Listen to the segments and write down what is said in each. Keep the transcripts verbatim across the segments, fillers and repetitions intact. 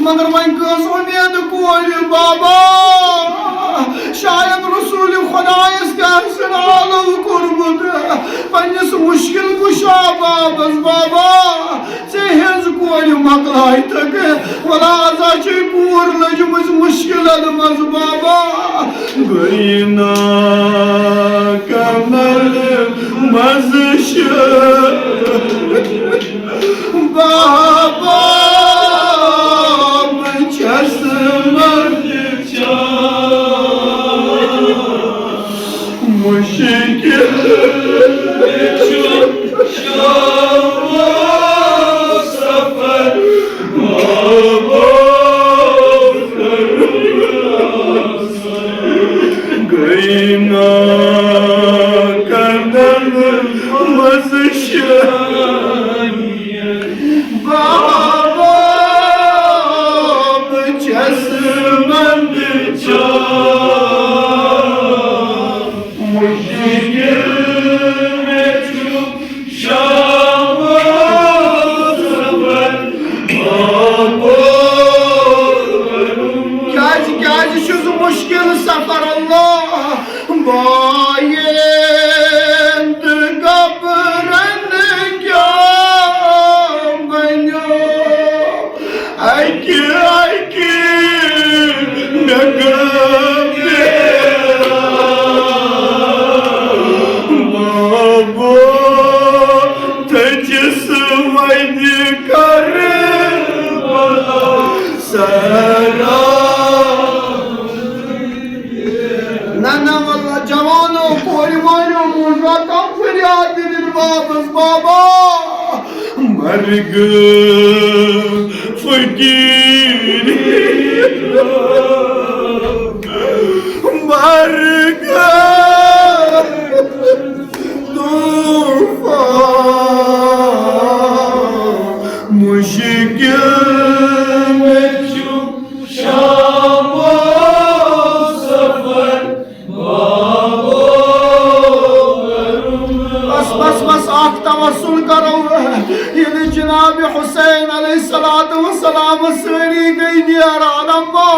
مگر وۄنۍ کٲژ اُمید کورِ بابا؟ شاید رسول خۄدایس تہِ آسن آلو کوٚرمُت پننِس مُشکِل کُشا بابس۔ بابا، ژےٚ ہٕنٛز کورِ مۄکلایتھکھ، ولا ازا چھے کوٗر لٔجمٕژ مُشکِلن منٛز بابا۔ گٔے نا کمل منٛز شٲمِل۔ بابا، بہٕ چھَس منٛدچھان۔ مُشکِل چھُ شامُک سفر۔ بابا، گٔے نا کمل منٛز شٲمِل۔ بابا، بہٕ چھَس منٛدچھان۔ مُشکِل مےٚ چھُ شامُک سفر۔ بابا، کیٛازِ، کیٛازِ چھُ سُہ مُشکِل سفر؟ اللہ، بایَن تہٕ گبرن کیٛاہ بنیو؟ اَکہِ، اَکہِ مےٚ گٔے بیران۔ بابا، تھٔچِس وۄنۍ کربلا سرا۔ نہ، نہ، واللہ، جوانو، کورِ مالیو، موجوا کم فریاد دِنٕنۍ واپس، بابا۔ مرگ فقیری، مرگ طوفان۔ مُشکِل مےٚ چھُ شامُک سفر۔ بس، بس، بس، اکھ توسل کرو۔ ییٚلہِ جناب حسین علیہ الصلوۃ والسلام سٲری گٔے نیران، اما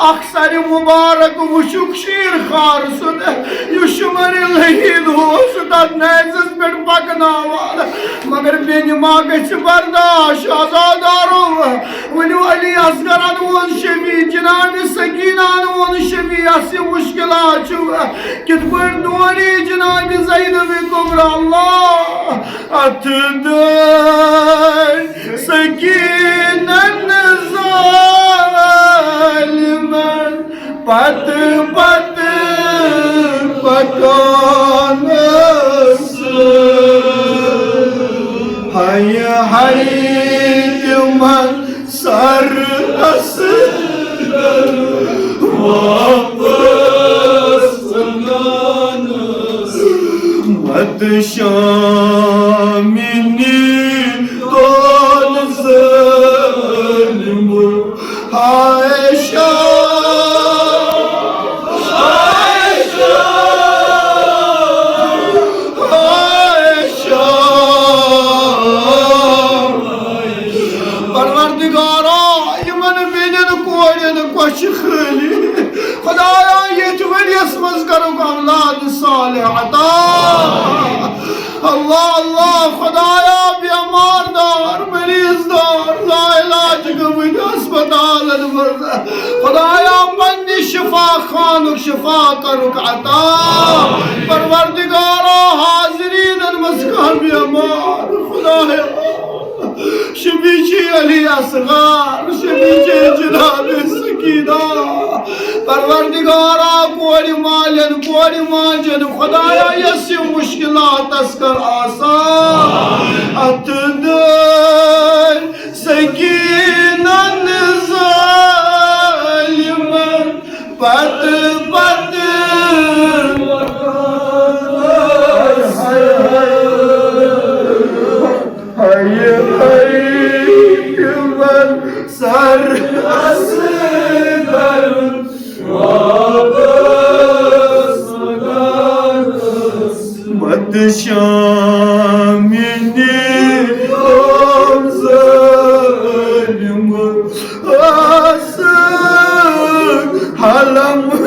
اکھ سرِ مبارک وٕچھُکھ شیر خار سُنٛد، یُس شمر لحید اوس تتھ نیزس پٮ۪ٹھ پکناوان۔ مگر بیٚنہِ ما گژھِ برداش، عزادارو؟ ؤنِو، علی اصغرن ووٚن شفیع، جناب سکینہن ووٚن شفیع، اَسہِ یہِ مُشکِلات چھُ، کِتھ پٲٹھۍ دورِ جناب زینب کبریٰ؟ اللہ، اتھ دٲرۍ سکینن ظالمن پتہٕ پتہٕ پکان ٲسٕس۔ ہَے ہَے تِمن سر اصغر واپس انان ٲسٕس۔ مت شامنی دون ظالم عائشہ، عائشہ، عائشہ۔ پروردگارا، یِمن بیٚنٮ۪ن کورٮ۪ن کۄچھِ خٲلی۔ خدایا، ییٚتھۍ ؤریَس منٛز کرُکھ اولاد صالح عطا۔ اللہ، اللہ، خدایا، بیمار دار، مریض دار، لاعلاج گٔمٕتۍ ہسپتالن منٛز، خدایا، پننہِ شفا خانُک شفا کرُکھ عطا۔ پروردگارا، حاضریٖنن منٛز کانٛہہ بیمار، خدایا، شفیع علی اصغر، شفیع جناب سکینہ۔ پروردگارا، کورِ مالٮ۪ن، کورِ ماجٮ۪ن، خدایا، یۄس یہِ مُشکِلات تس کر آسان۔ اتھ دٲرۍ سکینن ظالمن پتہٕ پتہٕ۔ ہَے ہَے تِمن سر اصغر واپس۔ مت شامنی دون ظالم۔ عالم